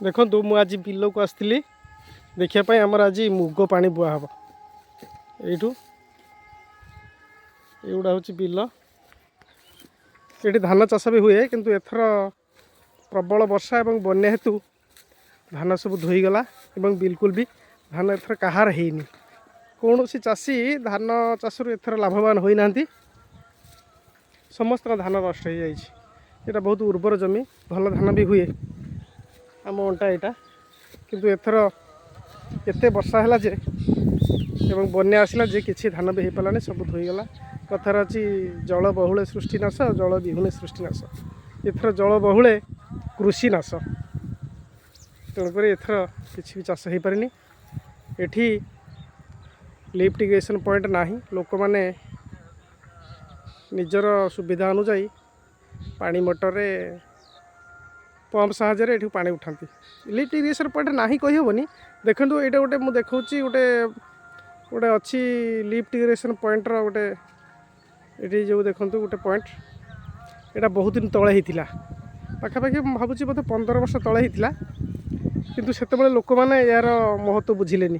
ଦେଖନ୍ତୁ, ମୁଁ ଆଜି ବିଲକୁ ଆସିଥିଲି ଦେଖିବା ପାଇଁ। ଆମର ଆଜି ମୁଗ ପାଣି ବୁହା ହେବ ଏଇଠୁ। ଏଇଗୁଡ଼ା ହେଉଛି ବିଲ। ଏଠି ଧାନ ଚାଷ ବି ହୁଏ, କିନ୍ତୁ ଏଥର ପ୍ରବଳ ବର୍ଷା ଏବଂ ବନ୍ୟା ହେତୁ ଧାନ ସବୁ ଧୋଇଗଲା ଏବଂ ବିଲକୁଲ ବି ଧାନ ଏଥର କାହାର ହେଇନି। କୌଣସି ଚାଷୀ ଧାନ ଚାଷରୁ ଏଥର ଲାଭବାନ ହୋଇନାହାନ୍ତି। ସମସ୍ତଙ୍କ ଧାନ ନଷ୍ଟ ହେଇଯାଇଛି। ଏଇଟା ବହୁତ ଉର୍ବର ଜମି, ଭଲ ଧାନ ବି ହୁଏ ଆମ ଅଣ୍ଟା ଏଇଟା। କିନ୍ତୁ ଏଥର ଏତେ ବର୍ଷା ହେଲା ଯେ ଏବଂ ବନ୍ୟା ଆସିଲା ଯେ କିଛି ଧାନ ବି ହେଇପାରିଲାନି, ସବୁ ଧୋଇଗଲା। କଥାରେ ଅଛି, ଜଳ ବହୁଳେ ସୃଷ୍ଟି ନାଶ, ଜଳ ବିହୁନେ ସୃଷ୍ଟି ନାଶ। ଏଥର ଜଳ ବହୁଳେ କୃଷି ନାଶ। ତେଣୁକରି ଏଥର କିଛି ବି ଚାଷ ହେଇପାରିନି। ଏଠି ଲିଫ୍ଟ ଇରିଗେସନ୍ ପଏଣ୍ଟ ନାହିଁ। ଲୋକମାନେ ନିଜର ସୁବିଧା ଅନୁଯାୟୀ ପାଣି ମଟରରେ, ପମ୍ପ ସାହାଯ୍ୟରେ ଏଠୁ ପାଣି ଉଠାନ୍ତି। ଲିଫ୍ଟ ଇରିଗେସନ୍ ପଏଣ୍ଟ ନାହିଁ କହିହେବନି। ଦେଖନ୍ତୁ, ଏଇଟା ଗୋଟେ ମୁଁ ଦେଖାଉଛି, ଗୋଟେ ଗୋଟେ ଅଛି ଲିଫ୍ଟ ଇରିଗେସନ୍ ପଏଣ୍ଟର ଗୋଟେ। ଏଠି ଯେଉଁ ଦେଖନ୍ତୁ ଗୋଟେ ପଏଣ୍ଟ, ଏଇଟା ବହୁତ ଦିନ ତଳେ ହେଇଥିଲା। ପାଖାପାଖି ମୁଁ ଭାବୁଛି ବୋଧେ 15 ବର୍ଷ ତଳେ ହେଇଥିଲା। କିନ୍ତୁ ସେତେବେଳେ ଲୋକମାନେ ଏହାର ମହତ୍ତ୍ୱ ବୁଝିଲେନି।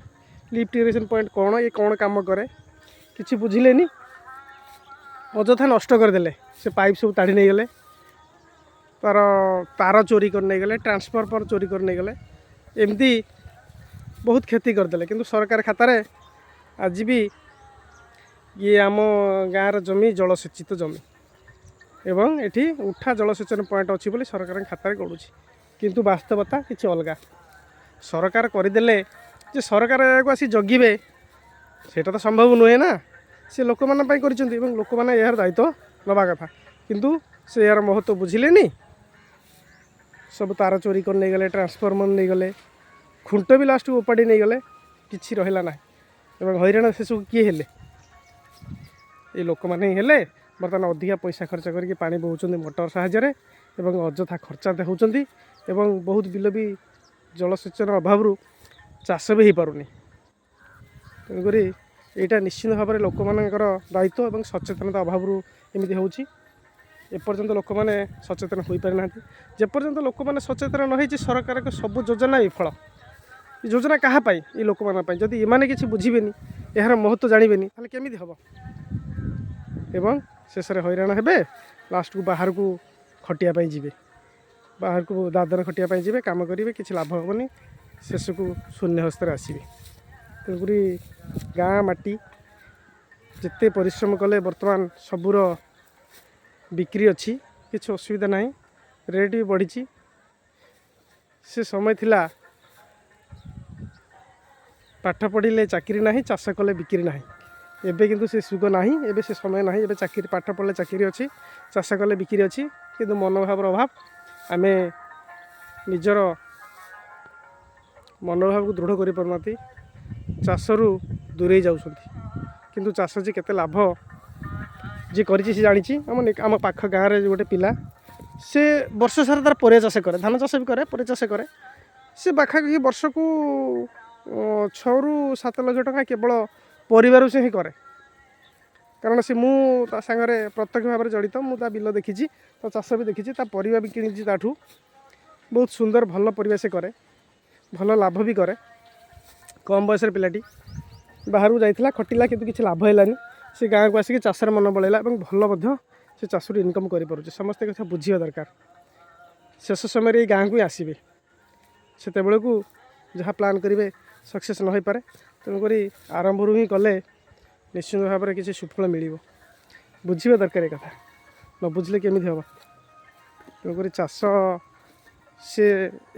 ଲିଫ୍ଟ ଇରିଗେସନ୍ ପଏଣ୍ଟ କ'ଣ, ଏ କ'ଣ କାମ କରେ, କିଛି ବୁଝିଲେନି। ଅଯଥା ନଷ୍ଟ କରିଦେଲେ। ସେ ପାଇପ୍ ସବୁ ତାଡ଼ି ନେଇଗଲେ, ତାର ତାର ଚୋରି କରି ନେଇଗଲେ, ଟ୍ରାନ୍ସଫର୍ମର ଚୋରି କରି ନେଇଗଲେ। ଏମିତି ବହୁତ କ୍ଷତି କରିଦେଲେ। କିନ୍ତୁ ସରକାର ଖାତାରେ ଆଜି ବି ଇଏ ଆମ ଗାଁର ଜମି ଜଳସେଚିତ ଜମି ଏବଂ ଏଠି ଉଠା ଜଳସେଚନ ପଏଣ୍ଟ ଅଛି ବୋଲି ସରକାରଙ୍କ ଖାତାରେ ଗଡ଼ୁଛି। କିନ୍ତୁ ବାସ୍ତବତା କିଛି ଅଲଗା। ସରକାର କରିଦେଲେ ଯେ ସରକାର ଏହାକୁ ଆସି ଜଗିବେ, ସେଇଟା ତ ସମ୍ଭବ ନୁହେଁ ନା। ସେ ଲୋକମାନଙ୍କ ପାଇଁ କରିଛନ୍ତି ଏବଂ ଲୋକମାନେ ଏହାର ଦାୟିତ୍ୱ ନେବା କଥା। କିନ୍ତୁ ସେ ଏହାର ମହତ୍ତ୍ୱ ବୁଝିଲେନି। ସବୁ ତାର ଚୋରି କରି ନେଇଗଲେ, ଟ୍ରାନ୍ସଫର୍ମର ନେଇଗଲେ, ଖୁଣ୍ଟ ବି ଲାଷ୍ଟକୁ ଉପାଡ଼ି ନେଇଗଲେ। କିଛି ରହିଲା ନାହିଁ ଏବଂ ହଇରାଣ ସେସବୁ କିଏ ହେଲେ? ଏଇ ଲୋକମାନେ ହିଁ ହେଲେ। ବର୍ତ୍ତମାନ ଅଧିକା ପଇସା ଖର୍ଚ୍ଚ କରିକି ପାଣି ବୋହୁଛନ୍ତି ମଟର ସାହାଯ୍ୟରେ ଏବଂ ଅଯଥା ଖର୍ଚ୍ଚାନ୍ତ ହେଉଛନ୍ତି ଏବଂ ବହୁତ ବିଲ ବି ଜଳସେଚନ ଅଭାବରୁ ଚାଷ ବି ହେଇପାରୁନି। ତେଣୁକରି ଏଇଟା ନିଶ୍ଚିତ ଭାବରେ ଲୋକମାନଙ୍କର ଦାୟିତ୍ୱ ଏବଂ ସଚେତନତା ଅଭାବରୁ ଏମିତି ହେଉଛି। ଏପର୍ଯ୍ୟନ୍ତ ଲୋକମାନେ ସଚେତନ ହୋଇପାରିନାହାନ୍ତି। ଯେପର୍ଯ୍ୟନ୍ତ ଲୋକମାନେ ସଚେତନ ନ ହେଇଛି, ସରକାରଙ୍କ ସବୁ ଯୋଜନା ବିଫଳ। ଏ ଯୋଜନା କାହା ପାଇଁ? ଏଇ ଲୋକମାନଙ୍କ ପାଇଁ। ଯଦି ଏମାନେ କିଛି ବୁଝିବେନି, ଏହାର ମହତ୍ତ୍ୱ ଜାଣିବେନି, ତାହେଲେ କେମିତି ହେବ? ଏବଂ ଶେଷରେ ହଇରାଣ ହେବେ। ଲାଷ୍ଟକୁ ବାହାରକୁ ଖଟିବା ପାଇଁ ଯିବେ, ବାହାରକୁ ଦାଦନ ଖଟିବା ପାଇଁ ଯିବେ, କାମ କରିବେ, କିଛି ଲାଭ ହେବନି, ଶେଷକୁ ଶୂନ୍ୟ ହସ୍ତରେ ଆସିବେ। ତେଣୁକରି ଗାଁ ମାଟି ଯେତେ ପରିଶ୍ରମ କଲେ ବର୍ତ୍ତମାନ ସବୁର ବିକ୍ରି ଅଛି, କିଛି ଅସୁବିଧା ନାହିଁ। ରେଟ୍ ବି ବଢ଼ିଛି। ସେ ସମୟ ଥିଲା, ପାଠ ପଢ଼ିଲେ ଚାକିରି ନାହିଁ, ଚାଷ କଲେ ବିକ୍ରି ନାହିଁ। ଏବେ କିନ୍ତୁ ସେ ଯୁଗ ନାହିଁ, ଏବେ ସେ ସମୟ ନାହିଁ। ଏବେ ଚାକିରି, ପାଠ ପଢ଼ିଲେ ଚାକିରି ଅଛି, ଚାଷ କଲେ ବିକ୍ରି ଅଛି। କିନ୍ତୁ ମନୋଭାବର ଅଭାବ। ଆମେ ନିଜର ମନୋଭାବକୁ ଦୃଢ଼ କରିପାରୁନାହାନ୍ତି, ଚାଷରୁ ଦୂରେଇ ଯାଉଛନ୍ତି। କିନ୍ତୁ ଚାଷ ଯେ କେତେ ଲାଭ, ଯିଏ କରିଛି ସେ ଜାଣିଛି। ଆମ ପାଖ ଗାଁରେ ଗୋଟେ ପିଲା, ସେ ବର୍ଷ ସାରା ତାର ପରିବା ଚାଷ କରେ। ଧାନ ଚାଷ ବି କରେ, ପରିବା ଚାଷ କରେ। ସେ ପାଖାପାଖି ବର୍ଷକୁ 6ରୁ 7 ଲକ୍ଷ ଟଙ୍କା କେବଳ ପରିବାରୁ ସେ ହିଁ କରେ। କାରଣ ସେ, ମୁଁ ତା ସାଙ୍ଗରେ ପ୍ରତ୍ୟକ୍ଷ ଭାବରେ ଜଡ଼ିତ। ମୁଁ ତା ବିଲ ଦେଖିଛି, ତା ଚାଷ ବି ଦେଖିଛି, ତା ପରିବା ବି କିଣିଛି ତାଠୁ। ବହୁତ ସୁନ୍ଦର ଭଲ ପରିବା ସେ କରେ, ଭଲ ଲାଭ ବି କରେ। କମ୍ ବୟସରେ ପିଲାଟି ବାହାରକୁ ଯାଇଥିଲା, ଖଟିଲା, କିନ୍ତୁ କିଛି ଲାଭ ହେଲାନି। ସେ ଗାଁକୁ ଆସିକି ଚାଷରେ ମନ ବଳେଇଲା ଏବଂ ଭଲ ମଧ୍ୟ ସେ ଚାଷରୁ ଇନକମ୍ କରିପାରୁଛି। ସମସ୍ତେ କଥା ବୁଝିବା ଦରକାର। ଶେଷ ସମୟରେ ଏଇ ଗାଁକୁ ହିଁ ଆସିବେ। ସେତେବେଳକୁ ଯାହା ପ୍ଲାନ୍ କରିବେ ସକ୍ସେସ୍ ନ ହୋଇପାରେ। ତେଣୁକରି ଆରମ୍ଭରୁ ହିଁ କଲେ ନିଶ୍ଚିତ ଭାବରେ କିଛି ସୁଫଳ ମିଳିବ। ବୁଝିବା ଦରକାର ଏ କଥା। ନ ବୁଝିଲେ କେମିତି ହେବ? ତେଣୁକରି ଚାଷ ସେ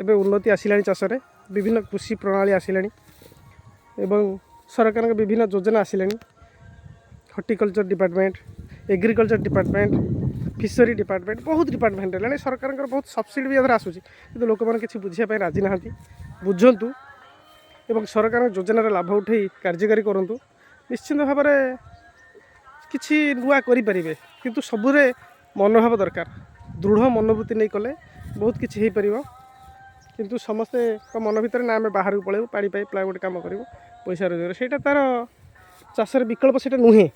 ଏବେ ଉନ୍ନତି ଆସିଲାଣି ଚାଷରେ। ବିଭିନ୍ନ କୃଷି ପ୍ରଣାଳୀ ଆସିଲାଣି ଏବଂ ସରକାରଙ୍କ ବିଭିନ୍ନ ଯୋଜନା ଆସିଲାଣି। Horticulture department, agriculture department, fishery department, ବହୁତ ଡିପାର୍ଟମେଣ୍ଟ ହେଲାଣି ସରକାରଙ୍କର। ବହୁତ ସବସିଡ଼ି ବି ଏଥିରେ ଆସୁଛି। କିନ୍ତୁ ଲୋକମାନେ କିଛି ବୁଝିବା ପାଇଁ ରାଜି ନାହାନ୍ତି। ବୁଝନ୍ତୁ ଏବଂ ସରକାରଙ୍କ ଯୋଜନାର ଲାଭ ଉଠାଇ କାର୍ଯ୍ୟକାରୀ କରନ୍ତୁ। ନିଶ୍ଚିନ୍ତ ଭାବରେ କିଛି ନୂଆ କରିପାରିବେ। କିନ୍ତୁ ସବୁରେ ମନୋଭାବ ଦରକାର। ଦୃଢ଼ ମନୋବୃତ୍ତି ନେଇ କଲେ ବହୁତ କିଛି ହେଇପାରିବ। କିନ୍ତୁ ସମସ୍ତେଙ୍କ ମନ ଭିତରେ, ନା, ଆମେ ବାହାରକୁ ପଳେଇବୁ, ପାଣି ପାଇପ୍ ପ୍ଲାଏ ଗୋଟେ କାମ କରିବୁ, ପଇସା ରୋଜଗାର। ସେଇଟା ତା'ର ଚାଷର ବିକଳ୍ପ ସେଇଟା ନୁହେଁ।